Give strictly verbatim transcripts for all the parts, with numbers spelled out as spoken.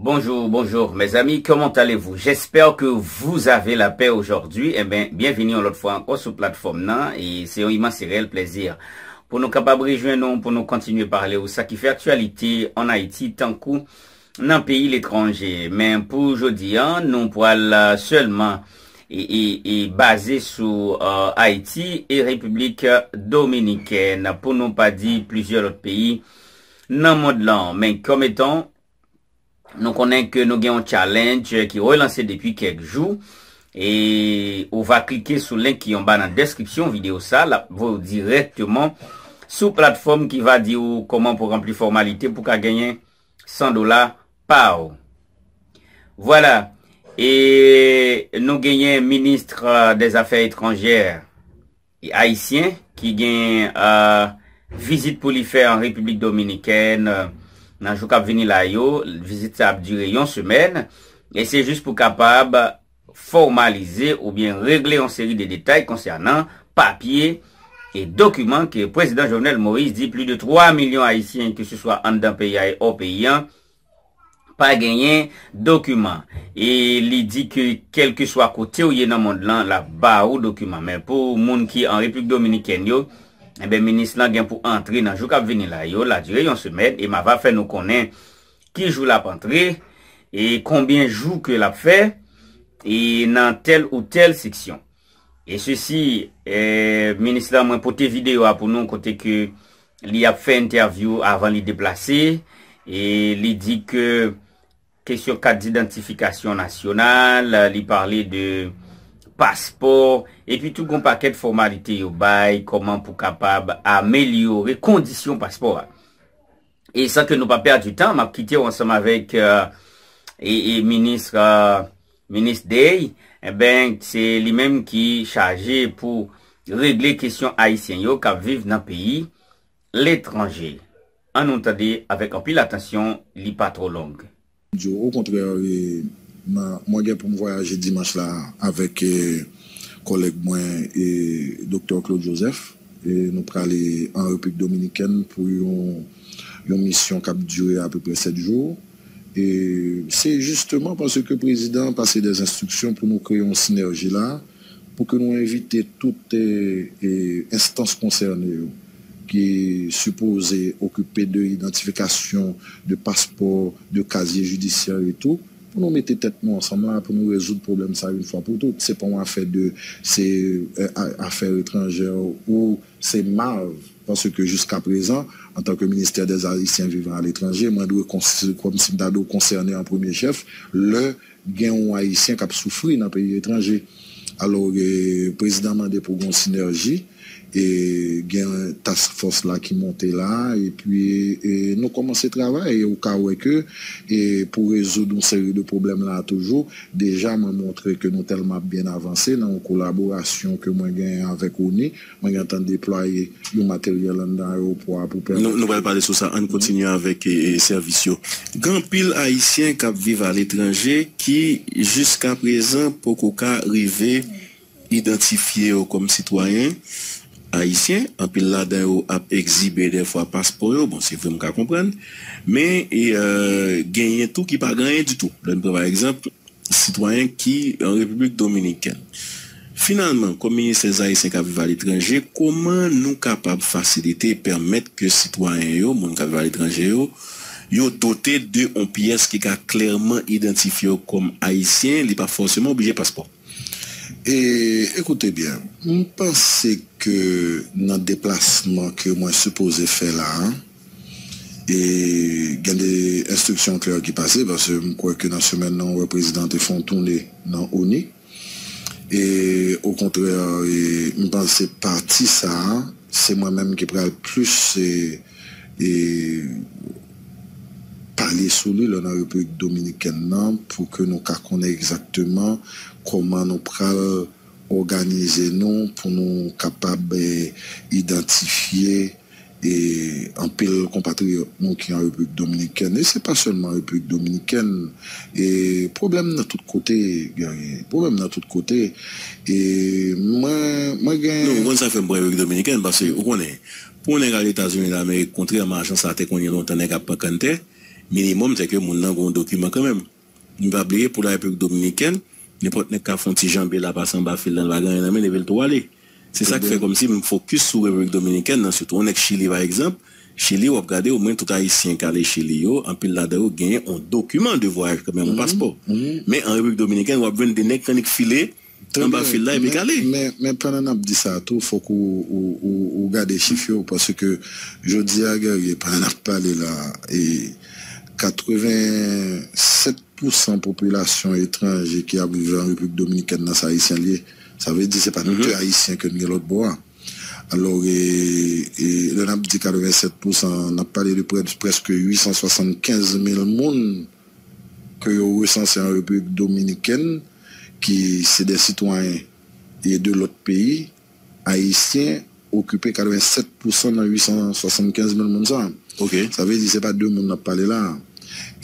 Bonjour, bonjour mes amis, comment allez-vous? J'espère que vous avez la paix aujourd'hui. Eh bien, bienvenue yon lòt fwa ankò sou platfòm nan. E se yon imans e reyèl plèzi pou nou kapab rejwenn nou, pou nou kontinye pale ou sa ki fè aktyalite an Ayiti, tankou nan peyi letranje. Men pou jodi a, nou pral sèlman e, e, e baze sou uh, Ayiti e Repiblik Dominikèn, pou nou pa di plizyè lòt peyi nan mond lan. Men kòm etan nou konnen ke nou gen yon challenge ki relanse depi kèk jou. E ou va klike sou link ki anba nan deskripsyon videyo sa, l ap voye w dirèkteman sou platfòm ki va di w kòman pou ranpli fòmalite pou ka genyen san dola pa w. Vwala. E nou genyen minis dèzafè etranjè ayisyen ki gen uh, vizit pou li fè an Repiblik Dominikèn uh, nan jou k ap vini la yo. Vizit sa ap dire yon semèn. E se jis pou kapab fòmalize oubyen regle yon seri de detay konsènan papye e dokiman ke prezidan Jovenel Moïse di pli de twa milyon ayisyen, ke se swa anndan peyi a e hors peyi an, pa genyen dokiman. E li di ke kèlkeswa kote w ye nan mond lan, l ap ba ou dokiman. Men pou moun ki an Repiblik Dominikèn yo, enben minis lan gen pou antre nan jou k ap vini la yo, l a dire yon semèn, e m a va fè nou konnen ki jou l ap antre, e konbyen jou ke l ap fè, e nan tèl ou tèl seksyon. E sesi, eh, minis lan, mwen pote videyo a pou nou kote ke li ap fè entèvyou avan li deplase. E li di ke kesyon kat didantifikasyon nasyonal, li pale de paspò, epi tou gon pakèt fòmalite yo bay, kòman pou kapab amelyore kondisyon paspò a. E san ke nou pa pèdi tan, m ap kite w ansanm avèk uh, e, e minis uh, minis Dey. Enben se li menm ki chaje pou regle kesyon ayisyen yo k ap viv nan peyi letranje. Ann nou tande avèk anpil atansyon, li pa twò long. Di w, okontrè, e, mwen gen pou m vwayaje dimanch la avèk e, kòlèg mwen e Doktè Claude Joseph. E nou prale an Repiblik Dominikèn pou yon, yon misyon k ap dire apeprè sèt jou. E se jisteman paske prezidan an pase dè enstriksyon pou nou kreye yon sinèji la, pou ke nou envite tout e, e, enstans konsène yo ki sipoze okipe de idantifikasyon, de paspò, de kazye jidisyè e tou, pou nou mete tèt nou ansanm la, pou nou rezoud pwoblèm sa yon fwa pou tout. Se pa yon afè de, se e, a- afè etranjè ou se MAV, paske jiska prezan, antanke Ministè dè Ayisyen Vivan Aletranje, mwen dwe kons- kòmsi m ta dwe konsène an premye chèf lè gen yon Ayisyen k ap soufri nan peyi etranje. Alò, e, prezidan mande pou gen yon sinèji, e, gen task force la ki monte la, epi e, nou kòmanse travay, e ou ka wè ke e, pou rezoud yon seri de pwoblèm la toujou, deja mwen montre ke nou tèlman ap byen avanse nan yon kolaborasyon ke mwen genyen avèk ONI, mwen gentan deplwaye yon materyèl anndan ayewopò a pou pèmèt. Nou, nou pral pale sou sa, ann kontinye avèk e, e, sèvis yo. Gen anpil Ayisyen k ap viv aletranje ki, jiska prezan, poko ka rive idantifye yo kòm sitwayen ayisyen. Anpil ladan yo ap egzibe dèfwa paspò yo. Bon, se vre, m ka konprann. Men, e, e, genyen tou ki pa gen anyen ditou. Lè n pran, pa egzanp, sitwayen ki an Repiblik Dominikèn. Finalman, kòm ministè ayisyen k ap viv aletranje, kòman nou kapab fasilite, pèmèt ke sitwayen yo, moun k ap viv aletranje yo, yo dote de yon pyès ki ka klèman idantifye yo kòm ayisyen, li pa fòseman oblije paspò? E, ekoute byen, m panse ke nan deplasman ke mwen sipoze fè la a, e gen de enstriksyon klè ki pase, paske m kwè ke nan semèn nan, w wè prezidan te fè yon toune nan ONI. E, okontrè, e, m panse pati sa a, se mwen menm ki pral plis e, e, pale sou li lè nan Repiblik Dominikèn nan, pou ke nou ka konnen egzakteman kòman nou pral òganize nou pou nou kapab e, idantifye e, anpil konpatriyòt nou ki an Repiblik Dominikèn. E se pa sèlman Repiblik Dominikèn. E pwoblèm nan tout kote, Guerrier. Pwoblèm nan tout kote. E mwen, mwen gen. Non, ou konn sa fè m pran Repiblik Dominikèn, paske ou konnen, pou yon nèg al Etazini Damerik, kontrèman a jan sa te konn ye lontan, nèg ap pran kanntè, Minimòm, se ke moun nan gen yon dokiman kanmenm. Nou pa bliye, pou la Repiblik Dominikèn, nenpòt nèg ka fè yon ti janbe la, pase anba fil la, l pa gen anyen nan men l, epi l tou ale. Se sa k fè kòmsi m fokis sou Repiblik Dominikèn nan, sitou yon nèg Chili, pa egzanp. Chili, w ap gade, omwen tout Ayisyen k ale Chili yo, anpil ladan yo genyen yon dokiman de vwayaj kanmenm, yon paspò. Men an Repiblik Dominikèn, w ap jwenn de nèg k annik file anba fil la epi k ale. Men, men pandan n ap di sa tou, fòk ou, ou, ou, ou gade chif yo, paske jodi a, Guerrier, pandan n ap pale la, e katreven sèt pou san popilasyon etranje ki ap viv an Repiblik Dominikèn nan, se Ayisyen l ye. Sa vle di, se pa de Ayisyen ke n gen lòt bò a. Alò, e, e, lè n ap di katreven sèt pou san, n ap pale de prè, prèske uit san swasannkenz mil moun ke yo resanse an Repiblik Dominikèn, ki se de sitwayen e de lòt peyi, Ayisyen okipe katreven sèt pou san nan uit san swasannkenz mil moun sa a. Sa vle di, se pa de moun n ap pale la a.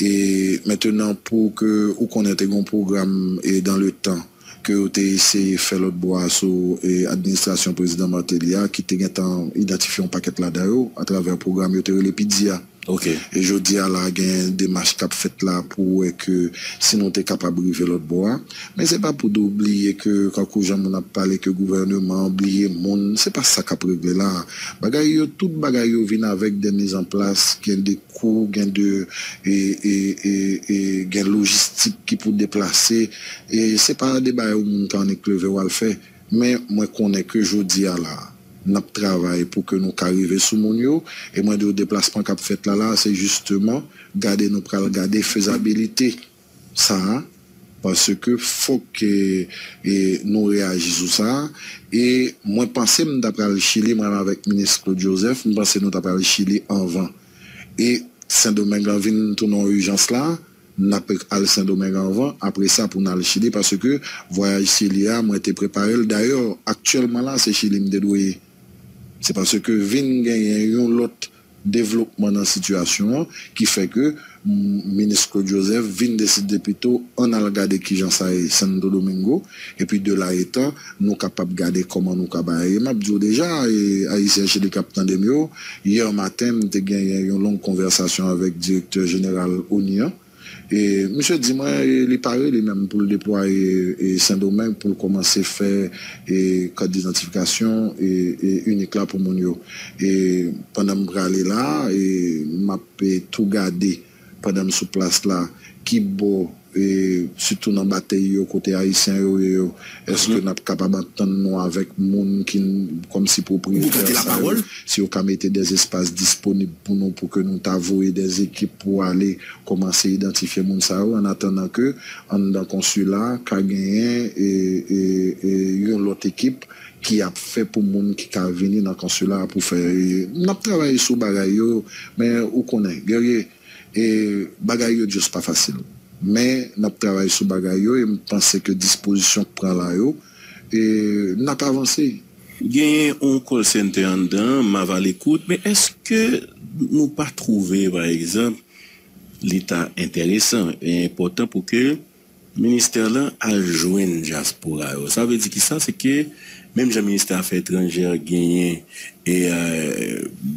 E mentenan, pou ke ou konnen, te gen yon pwogram, e dans le temps, ke yo te eseye fè lòt bò a sou, e, administrasyon prezidan Martelly a, ki te gentan idantifye yon pakèt ladan yo atravè pwogram yo te rele PIDIA. E jodi a la, gen demach k ap fèt la pou wè ke si nou te kapab rive lòt bò a. Men se pa pou de w bliye ke, kankou jan moun ap pale ke gouvèneman an bliye moun, se pa sa k ap regle la. Bagay yo, tout bagay yo vin avèk de mizanplas, gen de kou, gen de, e, e, e, e, gen lojistik ki pou deplase. E se pa de bagay yon moun ka annik leve w al fè. Men mwen konnen ke jodi a la, n ap travay pou ke nou ka rive sou moun yo. E mwen di w, deplasman k ap fèt la, la, se jisteman gade, nou pral gade fezabilite sa a, paske fòk, e, e, nou reyaji sou sa a. E mwen panse m ta pral Chili, mwen menm avèk minis Claude Joseph, m panse nou ta pral Chili anvan. E Sendomeng lan vin tounen yon ijans la, n ap al Sendomeng anvan, apre sa pou n al Chili, paske vwayaj Chili a, mwen te prepare l. Dayè, aktyèlman la, se Chili m te dwe ye. Se paske vin genyen yon lòt devlopman nan sitiyasyon an ki fè ke, m, minis Claude Joseph vin deside pito ann al gade kijan sa ye Santo Domingo, epi de la etan, nou kapab gade kòman nou ka bay. E m ap di w deja, e, Ayisyen Chili k ap tande m yo, yè maten, m te genyen yon long konvèsasyon avèk direktè jeneral ONI an. E misye di mwen, e, li pare li menm pou l deplwaye, e, Sendomeng pou l kòmanse fè, e, kat idantifikasyon, e, e, inik la pou moun yo. E pandan m prale la, e, m ap, e, tou gade pandan m sou plas la, ki bò, e, sitou nan batèy yo, kote Ayisyen yo ye yo, èske n ap kapab antann nou avèk moun ki n, kòmsi pwopriyetè sa yo, si yo ka mete de espas disponib pou nou, pou ke nou ta voye de ekip pou ale kòmanse idantifye moun sa yo, annatandan ke anndan konsila ka genyen, e, e, e, yon lòt ekip ki ap fè pou moun ki ka vini nan konsila a pou fè, e, n ap travay sou bagay yo, men ou konnen, Guerrier, e, bagay yo just pa fasil. Men n ap travay sou bagay yo e m panse ke dispozisyon k pran la yo, e, n ap avanse. Genyen yon call center anndan, m ava lekout, men èske nou pa twouve, pa egzanp, li ta enteresan e enpòtan pou ke ministè lan al jwenn dyaspora yo? Sa vle di kisa? Se ke menm jan ministè afè etranjè genyen e, e,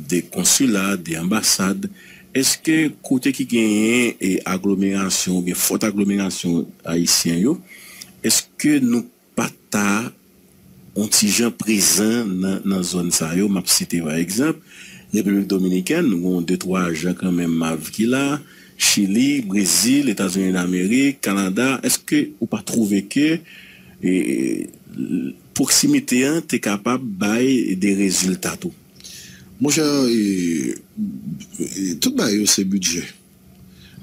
de konsila, de anbasad, èske kote ki genyen e aglomerasyon oubyen fòt aglomerasyon ayisyen yo, èske nou pa ta yon ti jan prezan nan, nan zòn sa yo? M ap site pa egzanp Repiblik Dominikèn, nou gen de twa ajan kanmenm MAV ki la, Chili, Brezil, Etazini Damerik, Kanada. Èske ou pa twouve ke, e, pwoksimite an te kapab bay de rezilta tou? Monchè, e, e, tout bagay yo se bidjè.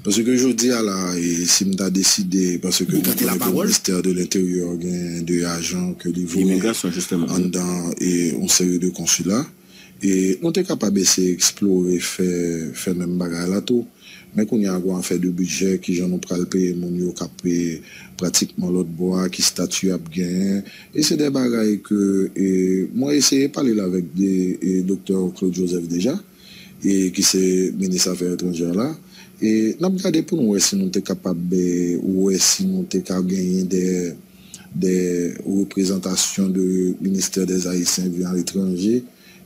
Paske jodi a la, e, si m ta deside, paske nou konnen ke ministè de lenteryè gen de ajan ke li voye anndan, e, yon seri de konsila. E nou te kapab eseye eksplore, fè, fè menm bagay la tou. Men kounye a, gon afè de bidjè, kijan nou pral peye moun yo k ap, e, pratikman lòt bò a, ki stati y ap genyen. E se de bagay ke, e, mwen eseye pale l avèk de, e, doktè Claude Joseph deja, e ki se minis afè etranjè la. E n ap gade pou nou wè si nou te kapab, e, wè si nou te ka genyen de, de reprezantasyon de ministè dè Ayisyen vivan aletranje,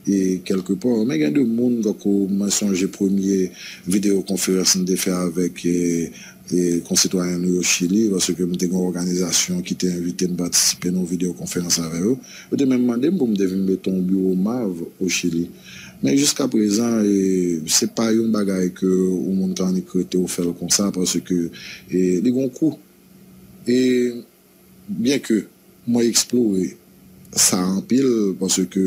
e kèlkepò. Men gen de moun, tankou mwen sonje premye videyo konferans m te fè avèk e, e konsitwayen nou yo Chili, paske m te gen yon òganizasyon ki te envite m patisipe nan yon videyo konferans avè yo. Yo te menm mande m pou m te vin mete yon biwo MAV o Chili. Men jiska prezan, e, se pa yon bagay ke yon moun ka annik rete ou fè l konsa, paske e, li gon kou. E byenke mwen eksplore sa anpil, paske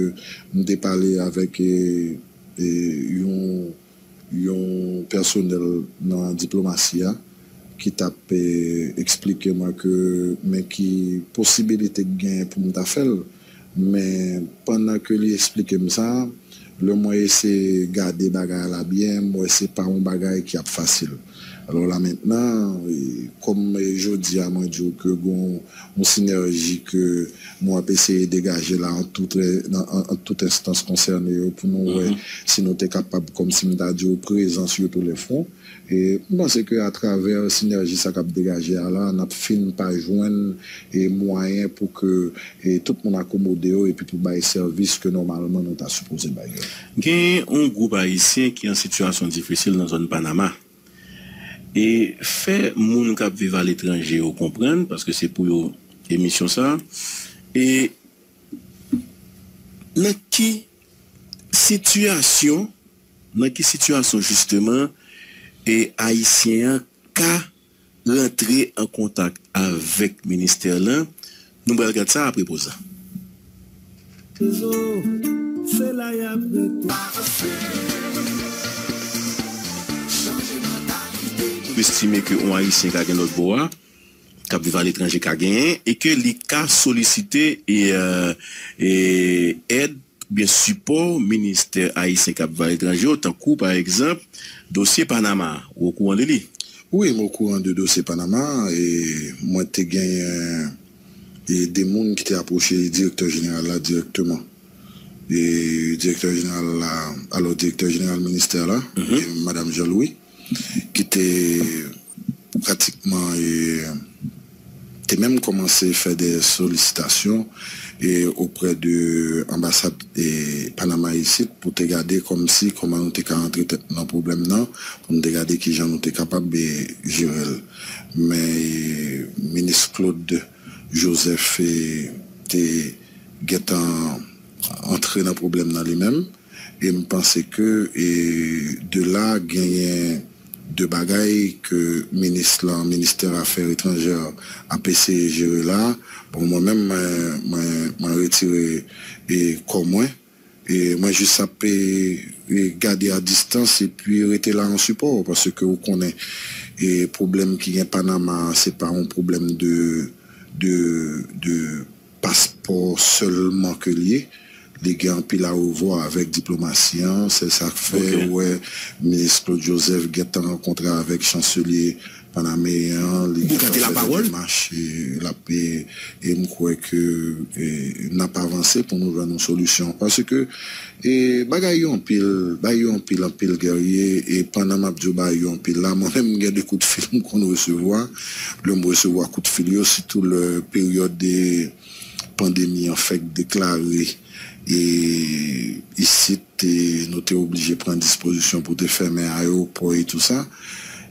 m te pale avèk e, e, yon, yon pèsonèl nan diplomasi a ki t ap e, eksplike mwen ke men ki posibilite k genyen pou m ta fè l. Men pandan ke li eksplike m sa, lè mwen eseye gade bagay la byen, m wè se pa yon bagay ki ap fasil. Alò la mentnan, e, kòm e, jodi a mwen di w ke gon yon sinèji ke nou ap eseye degaje la ant tout, ant, ant tout enstans konsène yo pou nou wè si nou te kapab, kòmsi m ta di w, prezan sur tous les fronts. E m panse ke atravè sinèji sa k ap degaje a la, n ap fin pa jwenn e mwayen pou ke e tout moun akomode yo epi pou bay sèvis ke nòmalman nou ta sipoze bay yo. Gen yon gwoup ayisyen ki an sitiyasyon difisil nan zòn Panama. E fè moun k ap viv aletranje yo konprann, paske se pou yo emisyon sa. E nan ki sitiyasyon, nan ki sitiyasyon jisteman e ayisyen an ka rantre an kontak avèk ministè lan? Nou pral gad sa apre poz la. Ou estime ke yon ayisyen ka gen lòt bò a, k ap viv aletranje ka genyen, e ke li ka solisite e, e, èd oubyen sipò ministè ayisyen k ap viv aletranje yo, tankou, pa egzanp, dosye Panama. Ou okouran de li? Wi, m okouran de dosye Panama. E mwen te genyen e de moun ki te apwoche direktè jeneral la dirèkteman. E direktè jeneral la, alò, direktè jeneral ministè la, e madanm Jean Louis, ki te pratikman e, te menm kòmanse fè de solisitasyon e oprè de anbasad e Panama isit pou te gade kòmsi kòman nou te ka antre tèt nou nan pwoblèm nan, pou nou te gade kijan nou te kapab e jere l. Men e minis Claude Joseph e te gentan antre nan pwoblèm nan li menm. E m panse ke e de la genyen de bagay ke minis lan, ministè afè etranjè ap eseye jere la. Bon, mwen menm, mwen, mwen, mwen retire e kò mwen. E mwen jis ap e, e gade a distans epi rete la an sipò, paske ou konnen e pwoblèm ki gen Panama, se pa yon pwoblèm de, de, de paspò sèlman ke l ye. Li gen anpil arevwa avèk diplomasi an. Se sa k fè ou wè minis Claude Joseph gentan rankontre avèk chanselye panameyen an. Li gentan fè de demach e l ap e, e m kwè ke e, n ap avanse pou nou jwenn yon solisyon. Paske e, bagay yo anpil, bagay yo anpil, anpil, Guerrier. E pandan m ap di w bagay yo anpil la, mwen menm m gen de kout fil m konn resevwa. Lè m resevwa kout fil yo, sitou lè peryòd de pandemi an fèk deklare e isit, e nou te oblije pran dispozisyon pou te fèmen ayewopò e tou sa.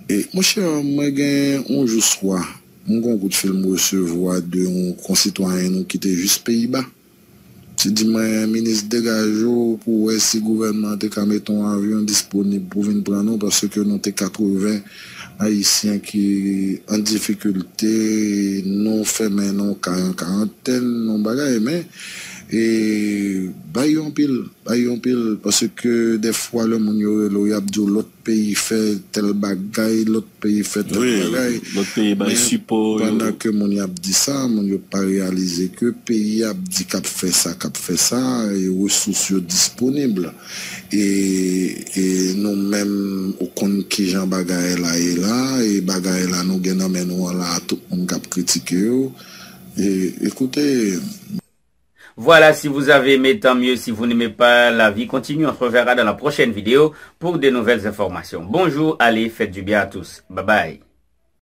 E monchè, mwen gen yon jou swa, mwen gen yon kout fil m resevwa de yon konsitwayen nou ki te jis Peyiba. Li di mwen, minis, degaje w pou w wè si gouvènman an te ka mete yon avyon disponib pou vin pran nou, paske nou te katreven ayisyen ki an difikilte, nou fèmen nan yon kay an karantèn, yon bagay, men e bay yo anpil, bay yo anpil, paske dèfwa lè moun yo rele w, y ap di w lòt peyi fè tèl bagay, lòt peyi fè tèl bagay. Lòt peyi bay sipò yo. Men pandan ke moun y ap di sa, moun yo pa reyalize ke peyi ap di k ap fè sa, k ap fè sa, e resous yo disponib. E, e nou menm, ou konn kijan bagay la ye la, e bagay la nou gen nan men nou an la, tout moun k ap kritike yo. E, ekoute, Voilà, si vous avez aimé, tant mieux. Si vous n'aimez pas, la vie continue. On se reverra dans la prochaine vidéo pour de nouvelles informations. Bonjour, allez, faites du bien à tous. Bye bye.